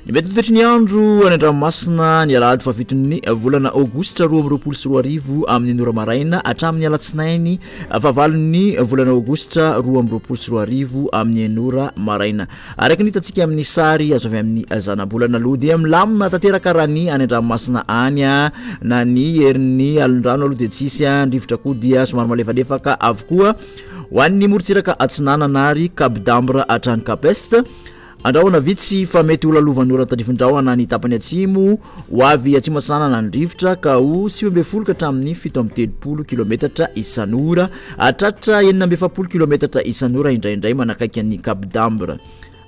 Ny mety ho toetry ny andro any an-dranomasina ny alahady fahafiton'ny volana aogositra 2022 amin'ny ora maraina hatramin'ny alatsinainy fahavalon'ny volana aogositra 2022 amin'ny enora maraina. Araka ny hitantsika amin'ny sary azo avy amin'ny zanabolana aloha dia milamina tanteraka raha ny any an-dranomasina any na ny herin'ny alondrano aloha dia tsisy, ny rivotra koa dia somary malefadefaka avokoa ho an'ny morontsiraka atsinanana ary Cap d'Ambre hatrany Cap Est. Andrahona vitsy fa mety ho lalovan'ny orana tandrifin-drahona ny tapany atsimo, ho avy atsimo atsinanana ny rivotra ka ho 19 ka hatramin'ny 37 kilometatra isan'ora, hahatratra 46 kilometatra isan'ora indraindray manakaiky an'i Cap d'Ambre.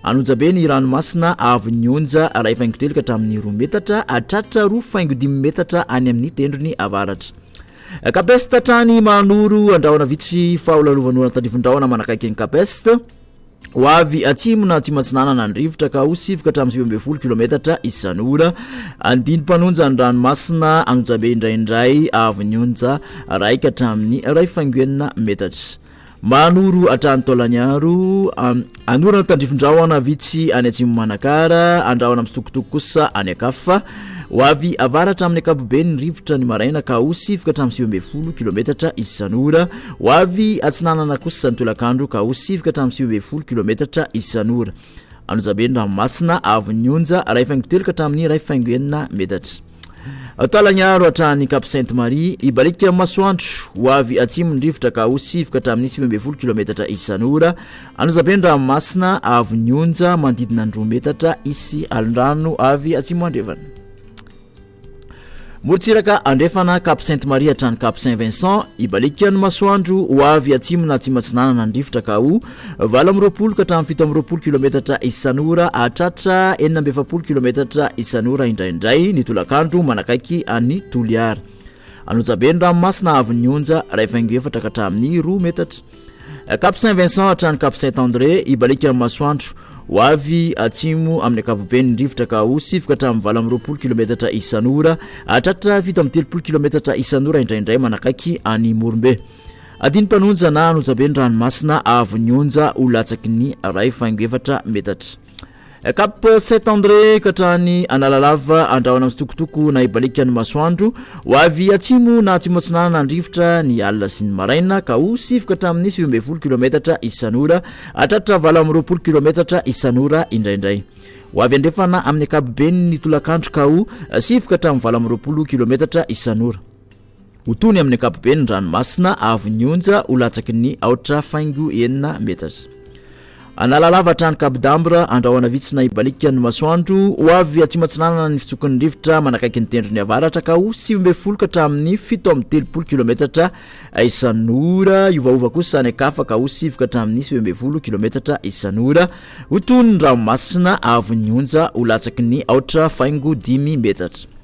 An'Onjabe ny ranomasina avon'ny onja 1,3 ka hatramin'ny 2 metatra, hahatratra 2,5 metatra any amin'ny tendrony avaratra. Cap Est hatrany Mahanoro, Andrahona vitsy fa ho lalovan'ny orana tandrifin-drahona manakaiky an'i Cap Est. Ho avy atsimo na atsimo atsinanana ny rivotra ka ho 9 ka hatramin'ny 19 kilometatra isan'ora. Andindim-panonja ny ranomasina Anjojabe indraindray avy ny onja 1 ka hatramin'ny 1,6 metatra. Manoro hatrany Taolagnaro, anorana tandrifin-drahona vitsy any atsimo Manakara, andrahona mitsitokotoko kosa any ankafa. Ho avy avaratra amin'ny ankapobeny ny rivotra ny maraina ka ho 9 ka hatramin'ny 19 kilometatra isan'ora. Ho avy atsinanana kosa ny tolakandro ka ho 9 ka hatramin'ny 19 kilometatra isan'ora. Anonjabe ny ranomasina avon'ny onja 1,3 ka hatramin'ny 1,6 metatra. Taolagnaro hatrany Cap Sainte Marie, hibaliaka masoandro, ho avy atsimo ny rivotra ka ho 9 ka hatramin'ny 19 kilometatra isan'ora. Anonjabe ny ranomasina avon'ny onja manodidina ny 2 metatra, hisy alondrano avy atsimo andrefana. Morontsiraka andrefana, Cap Sainte Marie hatrany Cap Saint Vincent, hibaliaka ny masoandro, ho avy atsimo na atsimo atsinanana ny rivotra ka ho 28 ka hatramin'ny 27 kilometatra isan'ora, hahatratra 46 kilometatra isan'ora indraindray ny tolakandro manakaiky an'i Toliara. An'Ojabe ny ranomasina avon'ny onja 1,4 ka hatramin'ny 2 metatra. Cap Saint Vincent hatrany Cap Saint André, hibaliaka ny masoandro, ho avy atsimo amin'ny ankapobeny ny rivotra ka ho 9 ka hatramin'ny 28 kilometatra isan'ora, hahatratra 37 kilometatra isan'ora indraindray manakaiky an'i Morombe. Adino mpanonja na An'Ojabe ny ranomasina avon'ny onja ho latsaky ny 1,4 metatra. Cap Saint André ka hatrany Analalava, andrahona mitsitokotoko na hibaliaka ny masoandro. Ho avy atsimo na atsimo atsinanana ny rivotra ny alina sy ny maraina ka ho 9 ka hatramin'ny 19 kilometatra isan'ora, hahatratra 28 kilometatra isan'ora indraindray. Ho avy andrefana amin'ny ankapobeny ny tolakandro ka ho 9 ka hatramin'ny 28 kilometatra isan'ora. Ho tony amin'ny ankapobeny ny ranomasina avon'ny onja ho latsaky ny 8,6 metatra. Analalava hatrany Cap d'Ambre, andrahona vitsy na hibaliaka ny masoandro, ho avy atsimo atsinanana ny fitsokin'ny rivotra manakaiky ny tendrony avaratra ka ho 19 ka hatramin'ny 37 kilometatra isan'ora, hiovaova kosa any ankafa ka ho 9 ka hatramin'ny 19 kilometatra isan'ora, ho tony ny ranomasina avon'ny onja ho latsaky ny 8,5 metatra.